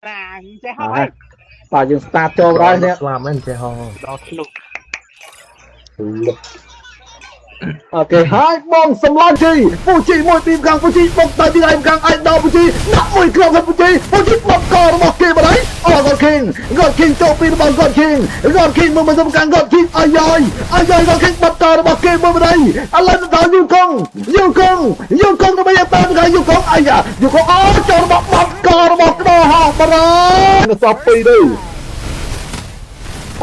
ណាចេះហោះអី បាទយើង start ចូលហើយនេះ ស្លាប់មែនចេះហោះ ដល់ធ្លុះ លុបអូខេហើយបងសំឡាញ់ជីពូជីមួយពីខាងពូជីបុកទៅទីឯខាងឯដល់ពូជីដាក់មួយគ្រាប់ទៅពូជីពូជីបុកករបស់គេបាត់ហើយអូ God King God King ចូលពីរបស់ God King God King មកមកខាង God King អាយយអាយយ God King បាត់ករបស់គេមួយបាត់ហើយឥឡូវទៅដល់យូកងយូកងយូកងទៅតាមខាងយូកងអាយ៉ាយូកងអូចូលរបស់បាត់ករបស់ក្តោហោះបាត់ហើយនៅសល់ពីរទេ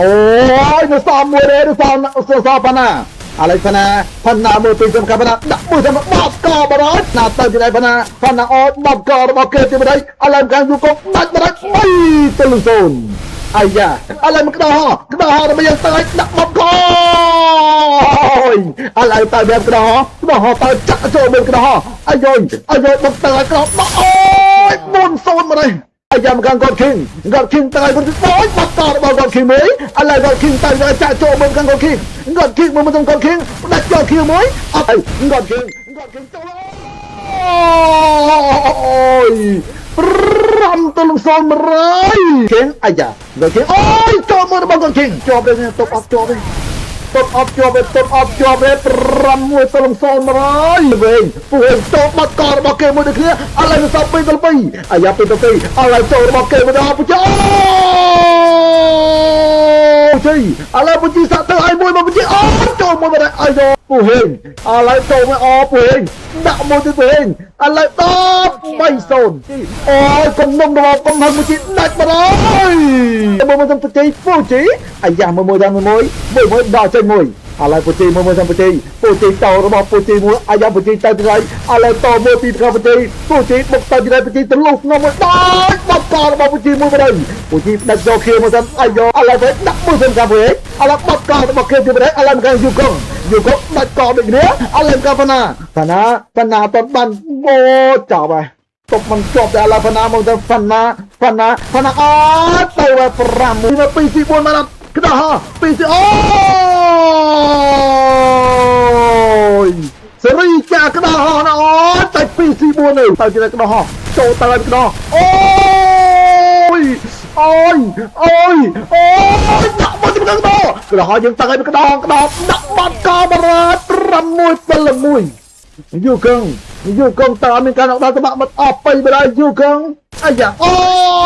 អូយនៅសល់មួយទេនៅសល់នៅសល់ប៉ុណ្ណាឥឡូវផាណាផាណាមួយពីសំខាន់ផាណាដាក់មួយសំបបកបរយណាទៅទីไหนផាណាផាណាអូបបករបស់គេទីម្ដេចឥឡូវខាងយូកុកដាច់ម្ដេច3ទៅ0អាយ៉ាឥឡូវមកក្តោហក្តោហរបស់យើងទៅឲ្យដាក់បបកឥឡូវទៅបែបក្តោក្តោហទៅចាក់ចូលមួយក្តោអាយយអាយយបុកទៅឲ្យក្តោអូយ4 0ម្ដេចអាយ៉ាមកខាង God King God King ទៅឲ្យគាត់អូយបាត់តរបស់ God King មួយឥឡូវ God King ទៅចាក់ចូលមួយខាង God King God King មួយមក God King ផ្ដាច់យកខៀវមួយអត់ God King God King ចូលអូយ5ទល់0មួយ King អាយ៉ា God King អូយចូលមួយរបស់ God King ជាប់ទេតុបអត់ជាប់ទេតុបអត់ជាប់ទេតុបអត់ជាប់ទេ6ទល់0មួយវិញពួកចូលបាត់ករបស់គេមួយដូចគ្នាឥឡូវសល់2ទល់2អាយ៉ា2ទល់2ឥឡូវចូលរបស់គេម្ដងពុជអូជ័យឥឡូវពុជីសាក់ទៅឲ្យមួយមកពុជីអូចូលមួយមកអាយពូហេងឥឡូវចូលមកអូពូហេងដាក់មួយទៅពូហេងឥឡូវ10 3 0អូយកុំនំរបស់កំហឹងពុជីដាច់បាត់ហើយមួយមួយទៅពុជីពូជីអាយ៉ាមួយមួយដល់មួយមួយមួយមួយដល់ចេញមួយឥឡូវពូជីមួយមួយទៅពូជីពូជីតរបស់ពូជីមួយអាយ៉ាពូជីទៅទីហើយឥឡូវតមួយពីខាងពូជីពូជីបុកទៅទីហើយពូជីទៅលុះនំមួយដាច់បាត់ករបស់ពូជីមួយបាត់ហើយពូជីដាច់យកខៀមកសិនអាយ៉ឥឡូវទៅដាក់មួយសិនកាហ្វេឥឡូវបាត់ករបស់គេទីបាត់ហើយឥឡូវមកយូកងយូកងដាច់កដូចគ្នាឥឡូវកាហ្វណាផាណាផាណាតបានបោចប់ហើយតបមិនជាប់តែឥឡូវផាណាមកទៅផាណាផាណាផាណាអត់ទៅ5 1 2 4មកក្តោះ2អូយសេរីចាក្តោះណាអូតែ2 4ទៅទៅជាក្តោះចូលទៅក្តោះអូយអូយអូយអូយដាក់មកទៅក្តោះក្តោះយើងទៅឲ្យក្តោះក្តោះដាក់បាត់កបរ៉ា6ទល់1យូកងយូកងតើមានការដល់តបាក់មិនអស់បៃបដាយូកងអាយ៉ាអូ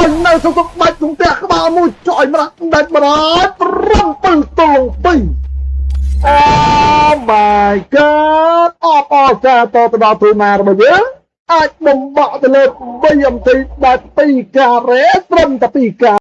យនៅសុខបាច់ក្នុងផ្ទះក្បាលមួយចយម្រាស់ដាច់បរា7ទល់2 Oh my god អបអរសាទរទៅដល់ទូណារបស់យើងអាចបំបក់ទៅលើ BMT ដែល2ការ៉េត្រឹមតែ2ការ